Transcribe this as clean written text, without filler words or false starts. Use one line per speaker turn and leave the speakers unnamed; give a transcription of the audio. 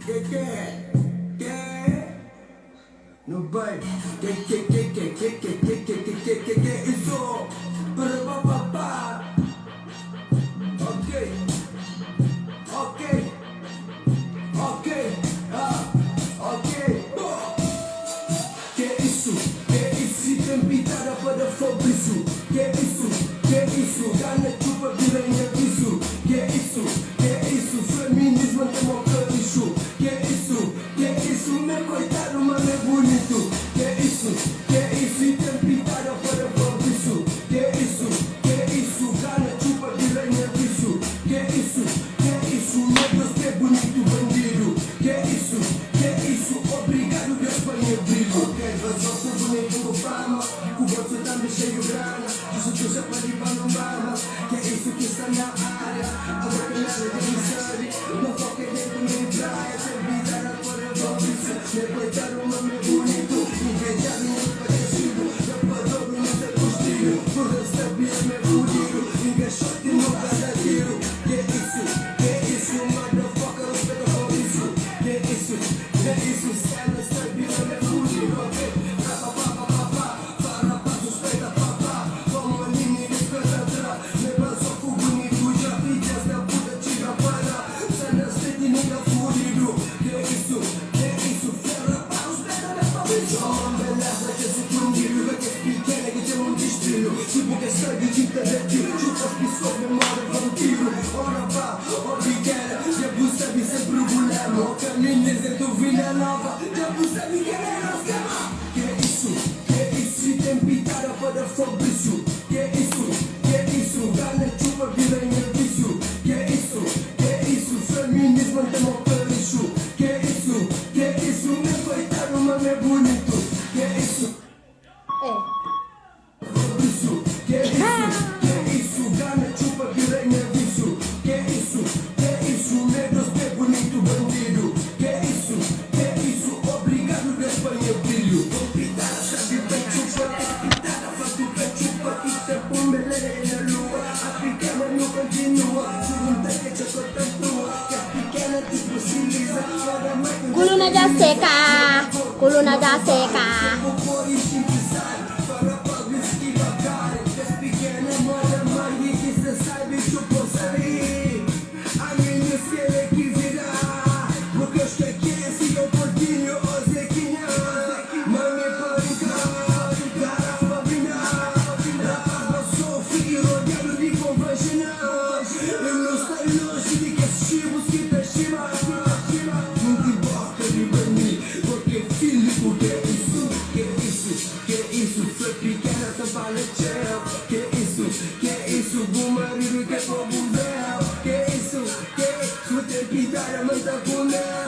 Que que que Nu bai Que que que que que que que que que que que que isso Para pa pa pa Ok Ok Ok ah Ok Boh Que isso Que isso Si ten pitada pa da Fabrício Que isso Que isso Gana txupa bira nha vício Que isso Que isso Feminismo N ten mó capricho Que isso Que isso Mi é coitado ma mi é bonito Que isso Que isso Si ten pitada pa da Fabrício Que isso Que isso Gana txupa bira nha vício Que isso Que isso Nha Deus mi é bonito bandido Que isso Que isso Obrigado Deus pa nha brilho Ok vazou ku bonito ku fama Ku bolso tambi cheio grana Disso tu já pa di pa nu mama Que isso ki sta na área Agora que nada dja nu sabe Ma foca é dentro meio praia Sem pitada pa da Fabrício Mi é coitado ma mi é bonito Invejado nha pa ten sido Rapador nu ta custido Porra sabia mi é fudido Encaixote nunca da tiro Que isso, que isso Motherfucker respeita Fabrício Que isso, que isso Cena sabia mi é fudido Ok, rapa pa pa pa pa Pa rapaz respeita pa pa Toma nini respeita tra Me bazoco bonito Já filhas da puta txiga pa lá Cena street nigga fudido Que isso, que isso Fla rapaz respeita me Fabrício Oh, beleza que esse fundido Que esse pequeno que tem um destino Tipo que sangue de tiro Chupa as pessoas, memória vampiro Ora pá, ó pequena Já bu sabe sem problema O caminho é do Vila Nova Já bu sabe que é nosso esquema Que isso, que isso Se tem pitada pa da Fabrício Que isso, que isso Gana txupa bira nha vício Que isso, que isso Feminismo tem mó capricho Que isso, que isso Mi é coitado, ma mi é bonito Que isso
É.
Fabrício, que isso, que isso, gana txupa bira nha vício. Que isso, que isso, meu Deus, que bonito bandido. Que isso, que isso, obrigado Deus pa nha brilho. Pitada, sabe pa txupa, pitada, fatu pa txupa, kita pum belele na lua. A pequena não continua, pergunta que txoko tatua, que a pequena tipo se lisa, ora mais
Kuluna dja seka, kuluna dja seka.
Que isso, que isso, bu marido que é povo véu. Que isso, que isso, tem pitada, manda com mel.